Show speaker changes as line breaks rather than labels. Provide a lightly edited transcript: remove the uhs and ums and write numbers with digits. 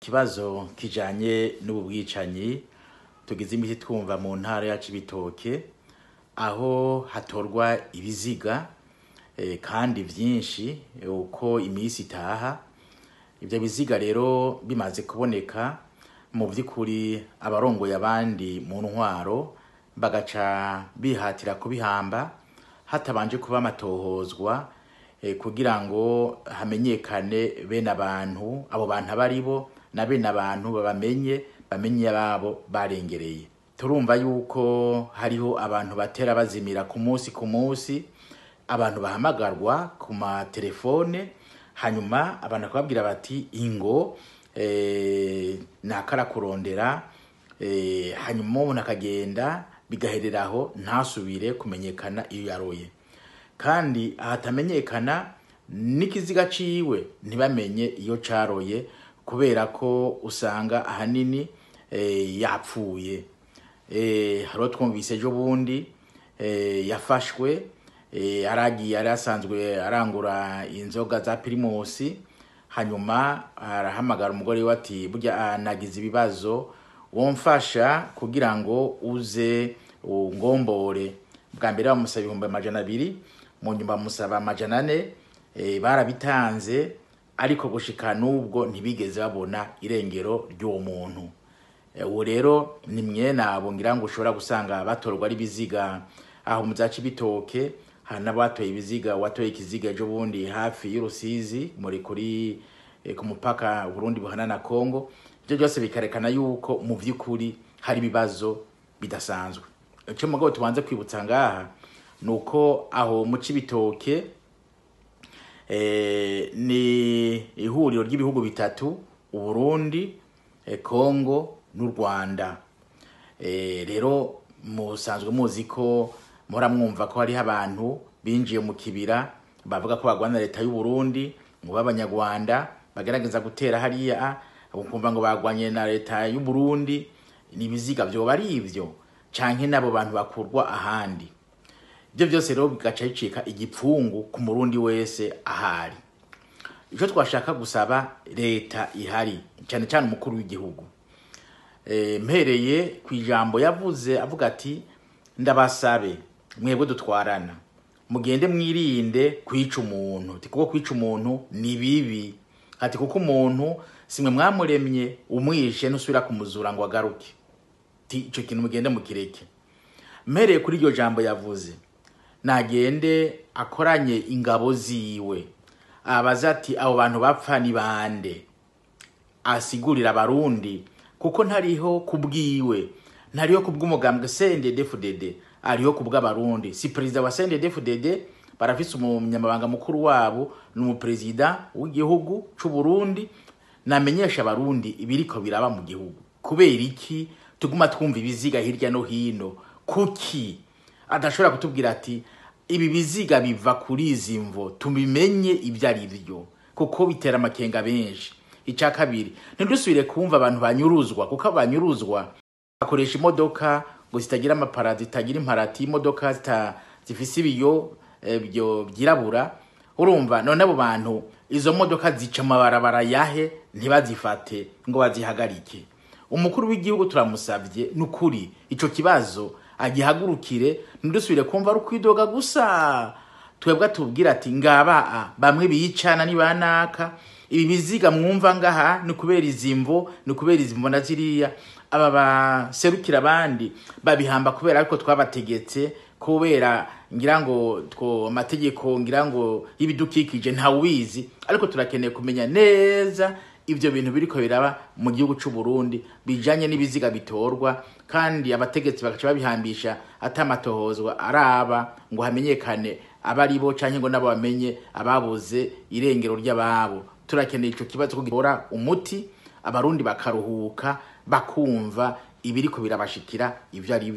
Ikibazo kijanye n'ubu bwicanyi tugize imisi twumva mu ntara ya Cibitoke, aho hatorwa ibiziga kandi vyinshi uko imisi itaha. Ivyo biziga rero bimaze kuboneka, mu vy'ukuri abarongoye abandi mu ntwaro bagaca bihatira kubihamba hatabanje kuba amatohozwa kugira ngo hamenyekane bene abantu, abo bantu abaribo na bene abantu babamenye, bamenye ababo barengereye. Turumva yuko hariho abantu batera bazimira ku munsi ku munsi, abantu bahamagarwa ku matelefone, hanyuma abantu bakababwira bati ingo nakarakurondera, hanyuma umuntu akagenda bigaherera aho, ntasubire kumenyekana iyo yaroye, kandi ahatamenyekana n'ikiziga ciwe ntibamenye iyo caroye, kubera ko usanga ahanini yapfuye. Hariho twumvise ejo bundi yafashwe, aragiye yari asanzwe arangura inzoga za Primusi, hanyuma arahamagara umugore we ati burya nagize ibibazo, womfasha kugira ngo uze ungombore. Bwa mbere bamusaba 200,000, mu nyuma bamusaba 400, barabitanze, ariko gushika n'ubwo ntibigeze babona irengero ry'uwo muntu. Uwo rero ni mwene abo ngira ngo ushobora gusanga batorwa ari ibiziga aho mu za Cibitoke. Hari n'abatoye ibiziga, uwatoye ikiziga ejo bundi hafi y'Urusizi muri kuri ku mupaka Burundi buhana na Congo. Ivyo byose bikarekana yuko mu vy'ukuri hari ibibazo bidasanzwe. Ico mugabo tubanze kwibutsa ngaha nuko aho mu Cibitoke ni ihuriro ry'ibihugu bitatu: Uburundi, Congo n'u Rwanda. Rero musanzwe muzi ko muhora mwumva ko hariho abantu binjiye mu kibira bavuga ko bagwana leta y'u Burundi, ngo b'abanyarwanda bagerageza gutera hariya, ukumva ngo bagwanye na leta y'u Burundi. Ni ibiziga vyoba ari ivyo canke n'abo bantu bakurwa ahandi? Ibyo byose rero bigaca bicika igipfungu ku murundi wese ahari. Ico twashaka gusaba leta ihari, cyane cyane umukuru w'igihugu, mpereye ku ijambo yavuze avuga ati ndabasabe mwebwe dutwarana mugende mwirinde kwica umuntu, ati kuko kwica umuntu ni bibi, ati kuko umuntu simwe mwamuremye, umwishe ntusubira kumuzura ngo agaruke, ati ico kintu mugende mukireke. Mpereye kuri iryo jambo yavuze, nagende akoranye ingabo ziwe, abaza ati abo bantu bapfa ni bande, asigurira abarundi, kuko ntariho kubwiwe, ntariho kubw'umugambwe CNDD-FDD, ariho kubw'abarundi. Si perezida wa CNDD-FDD, barafise umunyamabanga mukuru wabo, ni umuperezida w'igihugu c'u Burundi. Namenyesha abarundi ibiriko biraba mu gihugu. Kubera iki tuguma twumva ibiziga hirya no hino? Kuki adashobora kutubwira ati ibi biziga biva kuri izi mvo, tubimenye ibyo ari byo, kuko bitera amakenga benshi. Icya kabiri, ntidusubire kumva abantu banyuruzwa, kuko abanyuruzwa bakoresha imodoka ngo zitagira amapara, zitagira imparati, imodoka zifise ibiyo byo byirabura. Urumva none abo bantu izo modoka zica amabarabara yahe ntibazifate ngo bazihagarike? Umukuru w'igihugu turamusabye nukuri ico kibazo agihagurukire, ntidusubire kumva ari ukwidoga gusa. Twebwe tubwira ati ngaba bamwe biyicana ni banaka, ibi biziga mwumva ngaha ni kubera izimvo, ni kubera izimvo na ziriya, aba baserukira abandi babihamba kubera ariko twabategetse, kubera ngira ngo two amategeko ngira ngo y'ibidukikije ntawubizi, ariko turakeneye kumenya neza ivyo bintu biriko biraba mu gihugu c'u Burundi bijanye n'ibiziga bitorwa, kandi abategetsi bagaca babihambisha atamatohozwa araba ngo hamenyekane abaribo canke ngo nabo bamenye ababuze irengero ry'ababo. Turakeneye ico kibazo ko gihora umuti, abarundi bakaruhuka bakumva ibiriko birabashikira ivyo ari byo.